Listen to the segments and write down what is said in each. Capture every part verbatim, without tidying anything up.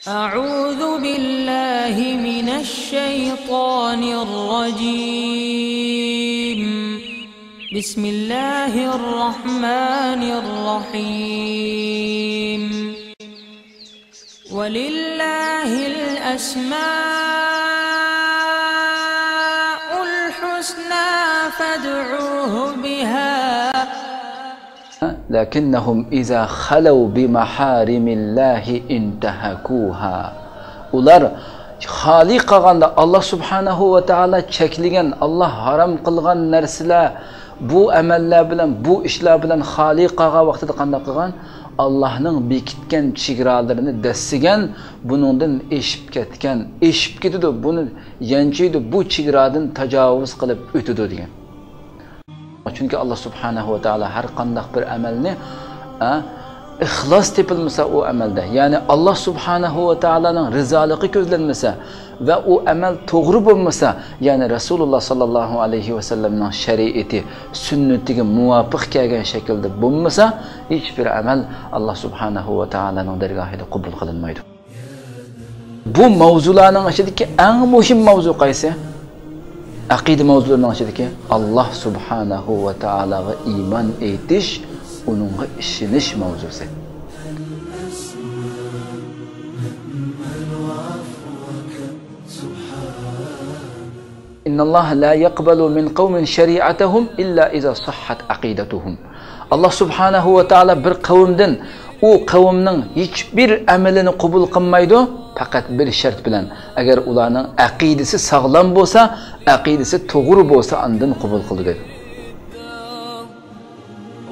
أعوذ بالله من الشيطان الرجيم. بسم الله الرحمن الرحيم. ولله الأسماء الحسنى فادعوه بها. لكنهم إذا خلوا بمحارم الله انتهكوها. ئۇلار خالىي قالغاندا، ئاللا سۇبھانەھۇ ۋە تائالا چەكلىگەن، ئاللا ھارام قىلغان نەرسىلەر، بۇ ئەمەللەر بىلەن، بۇ ئىشلار بىلەن خالىي قالغان ۋاقتىدا قانداق قىلغان؟ ئاللانىڭ بېكىتكەن چېگرالىرىنى دەسسىگەن، بۇنىڭدىن ئېشىپ كەتكەن، ئېشىپ كېتىدۇ، بۇنى يانچۇيدۇ، بۇ چېگرادىن تاجاۋۇز قىلىپ ئۆتىدۇ دېگەن. چۈنكى ئاللا سۇبھانەھۇ ۋە تائالا ھەر قانداق بىر ئەمەلنى، ئە، ئىخلاس تېپىلمىسا ئۇ ئەمەلدە، يەنى ئاللا سۇبھانەھۇ ۋە تائالانىڭ رىزالىقى كۆزلەنمىسە ۋە ئۇ ئەمەل توغرا بولمىسا، يەنى رەسۇلۇللا ساللاللاھۇ ئەلەيھى ۋەسەللەمنىڭ شەرىئىتى، سۈننىتىگە مۇۋاپىق كەلگەن شەكىلدە بولمىسا، ھېچبىر ئەمەل ئاللا سۇبھانەھۇ ۋە تائالانىڭ دەرگاھىدا قوبۇل قىلىنمايدۇ. بۇ ماۋزۇلارنىڭ ئىچىدىكى ئەڭ مۇھىم ماۋزۇ قايسى؟ ئەقىدە ماۋزۇلىرىنىڭ ئىچىدىكى ئاللا سۇبھانەھۇ ۋە تائالاغا ئىمان ئېيتىش، ئۇنىڭغا ئىشىنىش ماۋزۇسى. إن الله لا يقبل من قوم شريعتهم إلا إذا صحت عقيدتهم. ئاللا سۇبھانەھۇ ۋە تائالا بىر قەۋمدىن ئۇ قەۋمنىڭ ھېچبىر ئەمىلىنى قوبۇل قىلمايدۇ، پەقەت بىر شەرت بىلەن، ئەگەر ئۇلارنىڭ ئەقىدىسى ساغلام بولسا، ئەقىدىسى توغرا بولسا، ئاندىن قوبۇل قىلىدۇ.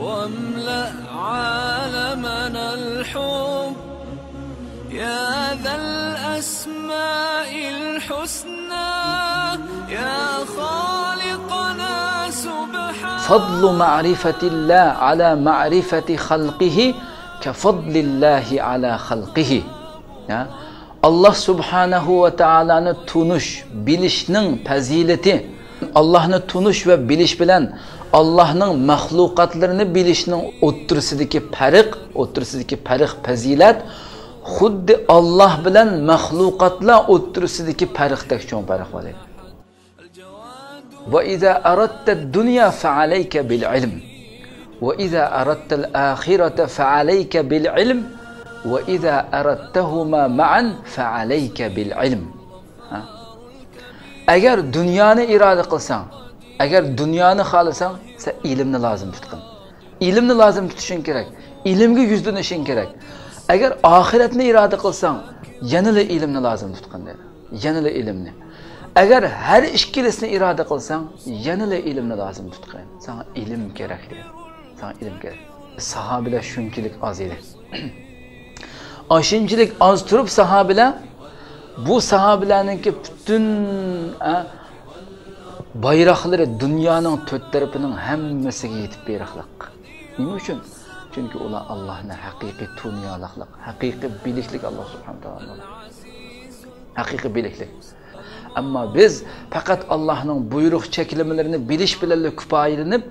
واملأ عالمنا الحب يا ذا الأسماء الحسنى يا خالقنا سبحان. فضل معرفة الله على معرفة خلقه كفضل الله على خلقه. يا. ئاللا سۇبھانەھۇ ۋە تائالانى تونۇش، بىلىشنىڭ پەزىلىتى، ئاللانى تونۇش ۋە بىلىش بىلەن ئاللانىڭ مەخلۇقاتلىرىنى بىلىشنىڭ ئوتتۇرىسىدىكى پەرق، ئوتتۇرىسىدىكى پەرق، پەزىلەت خۇددى ئاللا بىلەن مەخلۇقاتلار ئوتتۇرىسىدىكى پەرقتەك چوڭ پەرق بار دەيدۇ. وإذا أردت الدنيا فعليك بالعلم، وإذا أردت الآخرة فعليك بالعلم، وإذا أردتهما معا فعليك بالعلم. ھە؟ ئەگەر دۇنيانى ئىرادە قىلساڭ، ئەگەر دۇنيانى خالىساڭ، سەن ئىلىمنى لازىم تۇتقىن. ئىلىمنى لازىم تۇتۇشىڭ كېرەك. ئىلىمگە يۈزلىنىشىڭ كېرەك. ئەگەر ئاخىرەتنى ئىرادە قىلساڭ، يەنىلا ئىلىمنى لازىم تۇتقىن دېدى. يەنىلا ئىلىمنى. ئەگەر ھەر ئىككىلىسىنى ئىرادە قىلساڭ، يەنىلا ئىلىمنى لازىم تۇتقىن. ساڭا ئىلىم كېرەك دېدى. ساڭا ئىلىم كېرەك. ساھابىلەر شۇنچىلىك ئاز ئىدى. ئاشۇنچىلىك ئاز تۇرۇپ ساھابىلەر، بۇ ساھابىلەرنىڭكى پۈتۈن، ئە، بايراقلىرى دۇنيانىڭ تۆت تەرىپىنىڭ ھەممىسىگە يېتىپ بېرىقلىق. نېمە ئۈچۈن؟ چۈنكى ئۇلار ئاللانى ھەقىقىي تونۇيالىقلىق، ھەقىقىي بىلىشلىك ئاللا سۇبھانەھۇ تائالا. ھەقىقىي بىلىشلىك. ئەمما بىز پەقەت ئاللانىڭ بۇيرۇق چەكلىمىلىرىنى بىلىش بىلەنلا كۇپايىلىنىپ،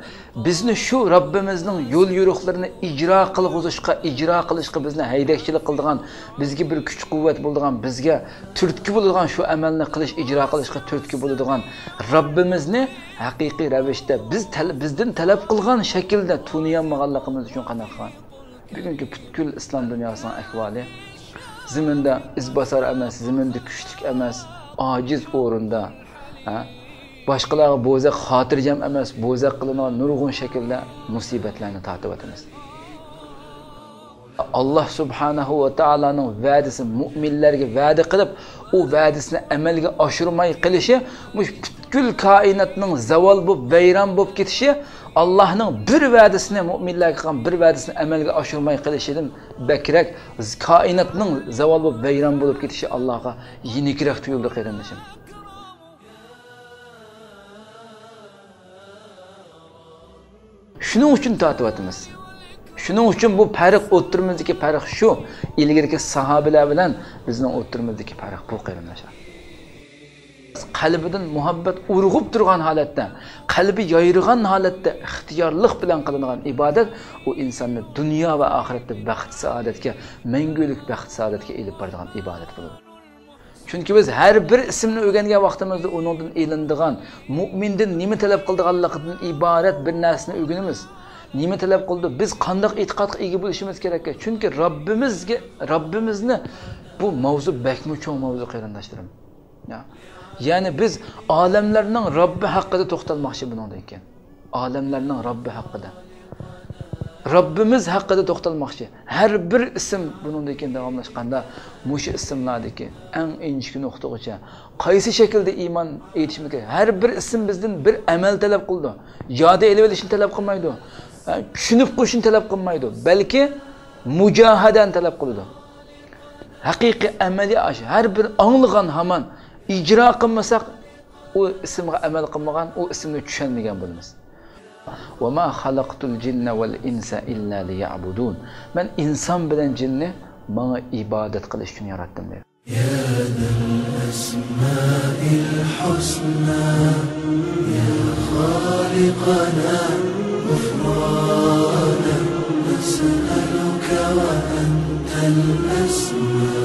بىزنى شۇ رەببىمىزنىڭ يول يورۇقلىرىنى ئىجرا قىلغۇزۇشقا، ئىجرا قىلىشقا بىزنى ھەيدەكچىلىك قىلىدىغان، بىزگە بىر كۈچ قۇۋۋەت بولىدىغان، بىزگە تۈرتكە بولىدىغان، شۇ ئەمەلنى قىلىش، ئىجرا قىلىشقا تۈرتكە بولىدىغان رەببىمىزنى ھەقىقىي رەۋىشتە بىز تەل-، بىزدىن تەلەپ قىلغان شەكىلدە تونۇيالمىغانلىقىمىز ئۈچۈن قانداق قىلغان؟ بۈگۈنكى پۈتكۈل ئىسلام دۇنياسىنىڭ ئەھۋالى، زېمىندا ئىزباسار ئەمەس، زېمىندا كۈچلۈك ئەمەس، ئاجىز ئورۇندا، ھە؟ باشقىلارغا بوزەك، خاتىرجەم ئەمەس، بوزەك قىلىنغان نۇرغۇن شەكىلدە مۇسىبەتلەرنى تارتىۋاتىمىز. ئاللا سۇبھانەھۇ ۋە تائالانىڭ ۋەدىسى، مۇئمىنلەرگە ۋەدە قىلىپ، ئۇ ۋەدىسىنى ئەمەلگە ئاشۇرماي قېلىشى، مۇشۇ پۈتكۈل كائىناتنىڭ زاۋال بولۇپ، ۋەيران بولۇپ كېتىشى، ئاللانىڭ بىر ۋەدىسىنى، مۇئمىنلەرگە قىلغان بىر ۋەدىسىنى ئەمەلگە ئاشۇرماي قېلىشىدىن بەكرەك، كائىناتنىڭ زاۋال بولۇپ، ۋەيران بولۇپ كېتىشى ئاللاغا يېنىكرەك تۇيۇلدى، قېرىندىشىم. شۇنىڭ ئۈچۈن تارتىۋاتىمىز. شۇنىڭ ئۈچۈن بۇ پەرق، ئوتتۇرىمىزدىكى پەرق شۇ. ئىلگىرىكى ساھابىلەر بىلەن بىزنىڭ ئوتتۇرىمىزدىكى پەرق بۇ، قېرىنداشلار. قەلبىدىن مۇھەببەت ئۇرغۇپ تۇرغان ھالەتتە، قەلبى يايرىغان ھالەتتە ئىختىيارلىق بىلەن قىلىنغان ئىبادەت ئۇ ئىنساننى دۇنيا ۋە ئاخىرەتتە بەخت-سائادەتكە، مەڭگۈلۈك بەخت-سائادەتكە ئېلىپ بارىدىغان ئىبادەت بولىدۇ. چۈنكى بىز ھەر بىر ئىسىمنى ئۆگەنگەن ۋاقتىمىزدا ئۇنىڭدىن ئېلىنىدىغان، مۇئمىندىن نېمە تەلەپ قىلىدىغانلىقىدىن ئىبارەت بىر نەرسىنى ئۆگىنىمىز. نېمە تەلەپ قىلىدۇ؟ بىز قانداق ئېتىقادقا ئىگە بولۇشىمىز كېرەككەن؟ چۈنكى رەببىمىزگە، رەببىمىزنى، بۇ ماۋزۇ بەكمۇ چوڭ ماۋزۇ، قېرىنداشلىرىم. يا. يەنى بىز ئالەملەرنىڭ رەببى ھەققىدە توختالماقچى بۇنىڭدىن كېيىن. ئالەملەرنىڭ رەببى ھەققىدە. رەببىمىز ھەققىدە توختالماقچى. ھەر بىر ئىسىم بۇنىڭدىن كېيىن داۋاملاشقاندا مۇشۇ ئىسىملاردىكى ئەڭ ئىنچىكە نۇقتىغىچە قايسى شەكىلدە ئىمان ئېيتىشىمىز كېرەك؟ ھەر بىر ئىسىم بىزدىن بىر ئەمەل تەلەپ قىلىدۇ. ياد ئېلىۋېلىشنى تەلەپ قىلمايدۇ. ھە، چۈشىنىپ قويۇشنى تەلەپ قىلمايدۇ. بەلكى مۇجاھەدەنى تەلەپ قىلىدۇ. ھەقىقىي ئەمەلىي ئاش، ھەر بىر ئاڭلىغان ھامان ئىجرا قىلمىساق، ئۇ ئىسىمغا ئەمەل قىلمىغان، ئۇ ئىسىمنى چۈشەنمىگەن بولىمىز. وما خلقت الجن والإنس إلا ليعبدون. مەن ئىنسان بىلەن جىننى ماڭا ئىبادەت قىلىش ئۈچۈن ياراتتىم، دەيدۇ. يا ذا الأسماء الحسنى، يا خالقنا، غفرانا نسألك وأنت الأسماء